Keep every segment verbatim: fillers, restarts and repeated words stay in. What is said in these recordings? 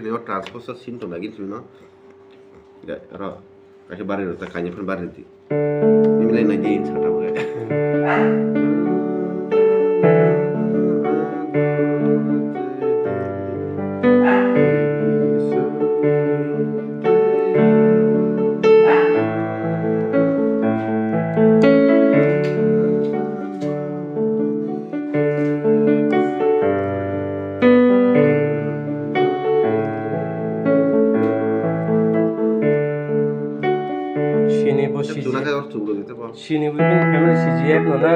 Yo transpose sin to nagin sino. Ya, ro. Kaisa bari ro ta kanya phan bari di. Ini lai nagi in sata. Sini bo sini. Sini bo family C G F no na.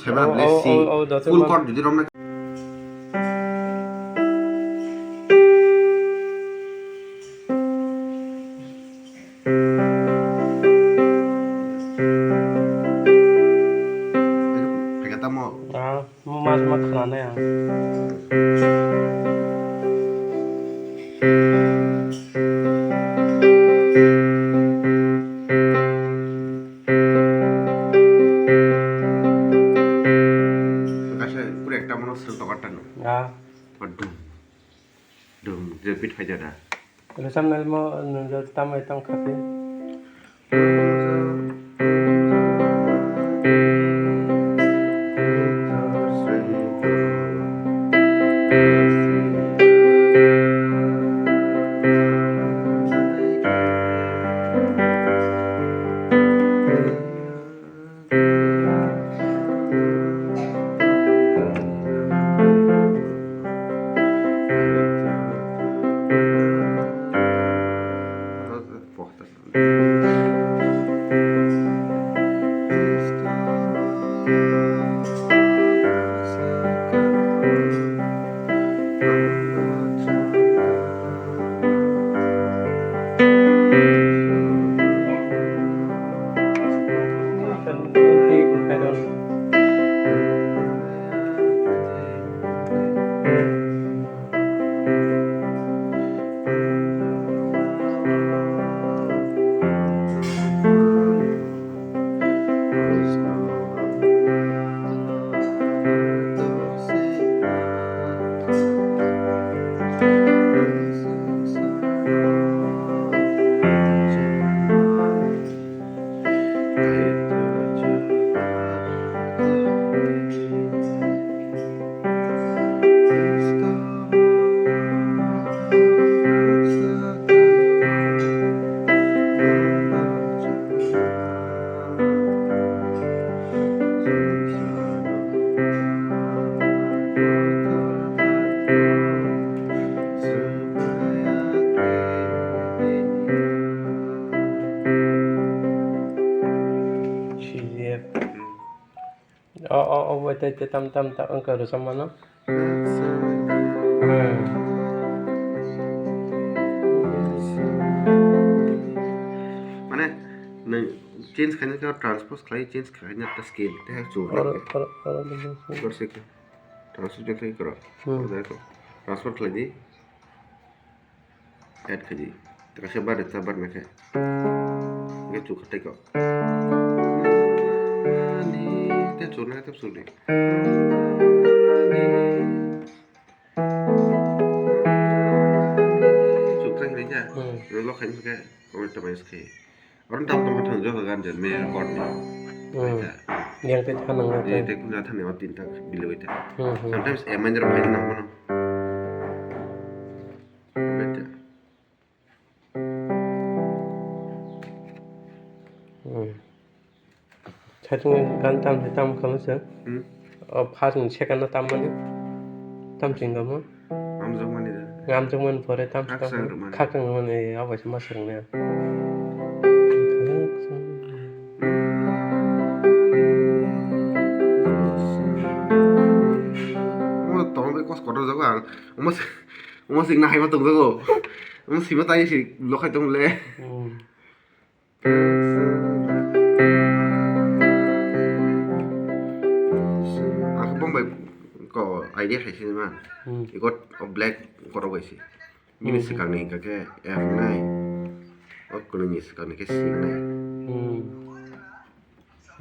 Seba bless si. Full chord jodi romna. Phaikha tamo? Ah, mo mas ma khna nai ang. Kaisa pura ekta mono sel tokarta no. Ah. Dum. Dum, je beat phai jada. Rwchapnai mo nung tamo tong kha khe. C G F. O, o, o, bai tei, tei, tam, tam, tam, wngkha rwchapmano. Hmm. Mane, nwng change khaina khe transpose khlai, change khaina ta scale, tei ha chuk oro, lai khe. Oro, oro, oro, oro. Oro se khe. Transpose khlai khe oro. Hmm. Oro khe. Transpose khlai di. Add khaidi. Kaisa bar rwchap bar nai khe. Hwnkhe chuk kha tei kok. Te chuk nai khe chuk di. Chuk kha hinai khe. Hmm. Lo khaini khe. Comment ta bai khe. Oro tam tam thang jo gan jan me record ni. Hmm. Yang te thanang. Ni te kun ja thani o tin ta biloi ta. Hmm, hmm. Sometimes a minor bai nang mano. Bete. Saichung gan tam se tam khamu se. Hmm. O first ni second no tam mani. Tam ching gamo. Amjok mani da. Amjok mani pore tam se tam. Khakchang rwmani. Khakchang rwmani, eh, abo se ma swrwng ne. Omo tong bai kos kotor jago ang. Omo se, omo sing na hai ma tong jago. Omo sima tai si lokhai tong le. Hmm. Ang khe bong bai ko idea khai sini ma. Hmm. Iko o black korok bai si. Bini hmm, swkang ni hingka khe F nai. O kwnwi ni swkang ni khe C nai. Hmm.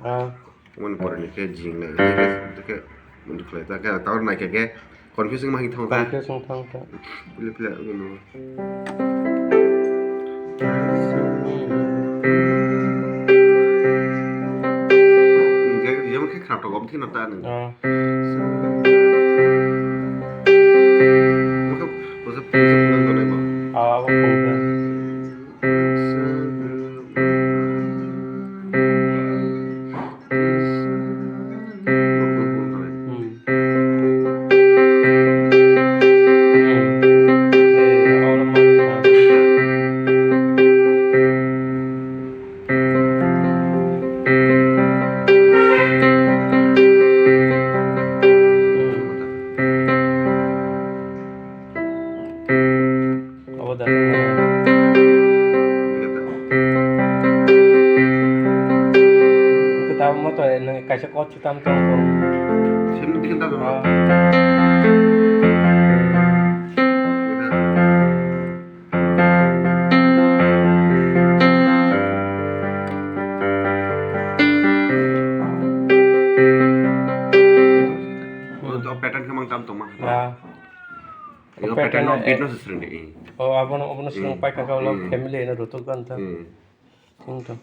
Ah. Moni pore ni khe jing nai. Tei khe, tei khe, moni khlai ta khe, tabuk nai khe khe, confusing ma hing thang ta. Confusing thang ta. Pila pila, ano. Jemon khe khna tok, omo thik no ta nang. Ah. Mokhe, mokhe, mokhe, mokhe, mokhe, mokhe. Ah, abo phone khe. Obo da. Kita moto, eh, nang kaisa kot chutam tong tong. Sini dikit dah, Bang. Ah. Kita. Oh, pattern khe mang tam tong ma. Ah. Ego pattern no beat no se swrwng di. Oh, abono, abono swrwng paikha kha ulo family no rutuk gan ta. Thung to.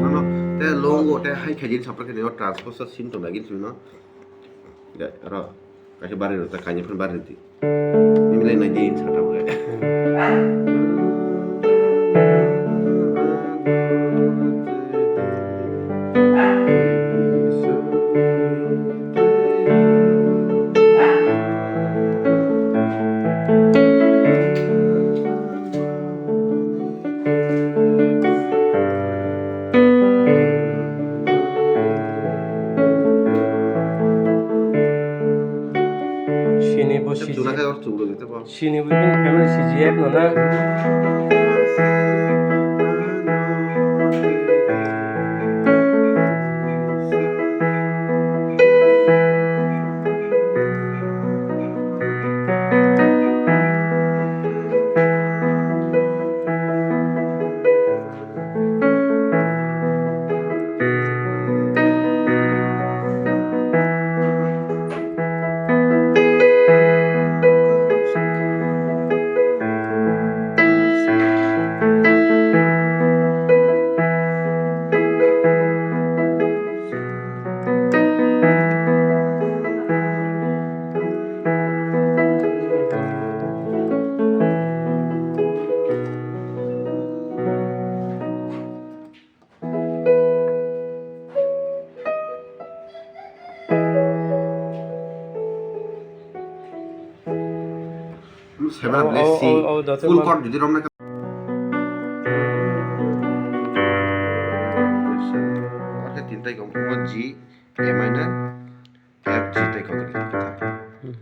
Mano, te longo, te hai khaijin sapra khaijin, o transfer sa sim tong lagi sino. Ya, ro, kaisa bari ro, ta kaini phan bari di. Ini milai nai di, sa tau khe. Sini bo sini. Chuna khe or chuklo jete bo. Sini bo bini family C G F no na. Seven, oh, bless, oh, C, oh, oh, dottor full ma- chord jodi romna kha. Orkhe tintai kong, G, A minor, F, G tai kong. Hmm.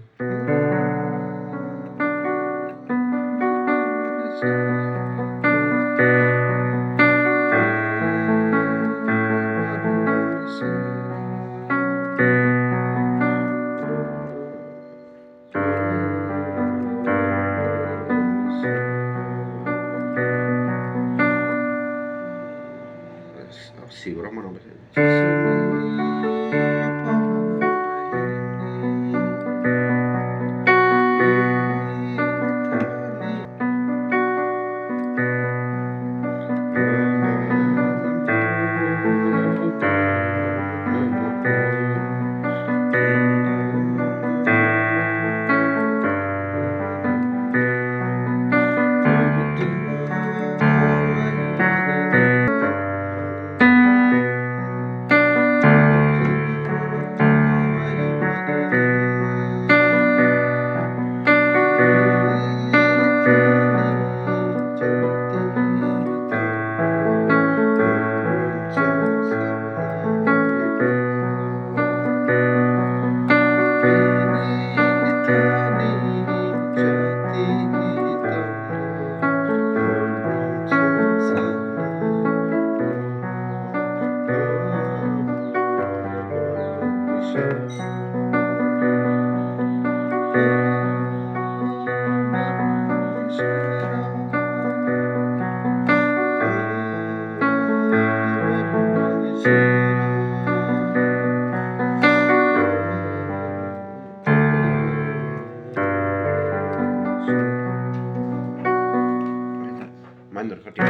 Minor kati.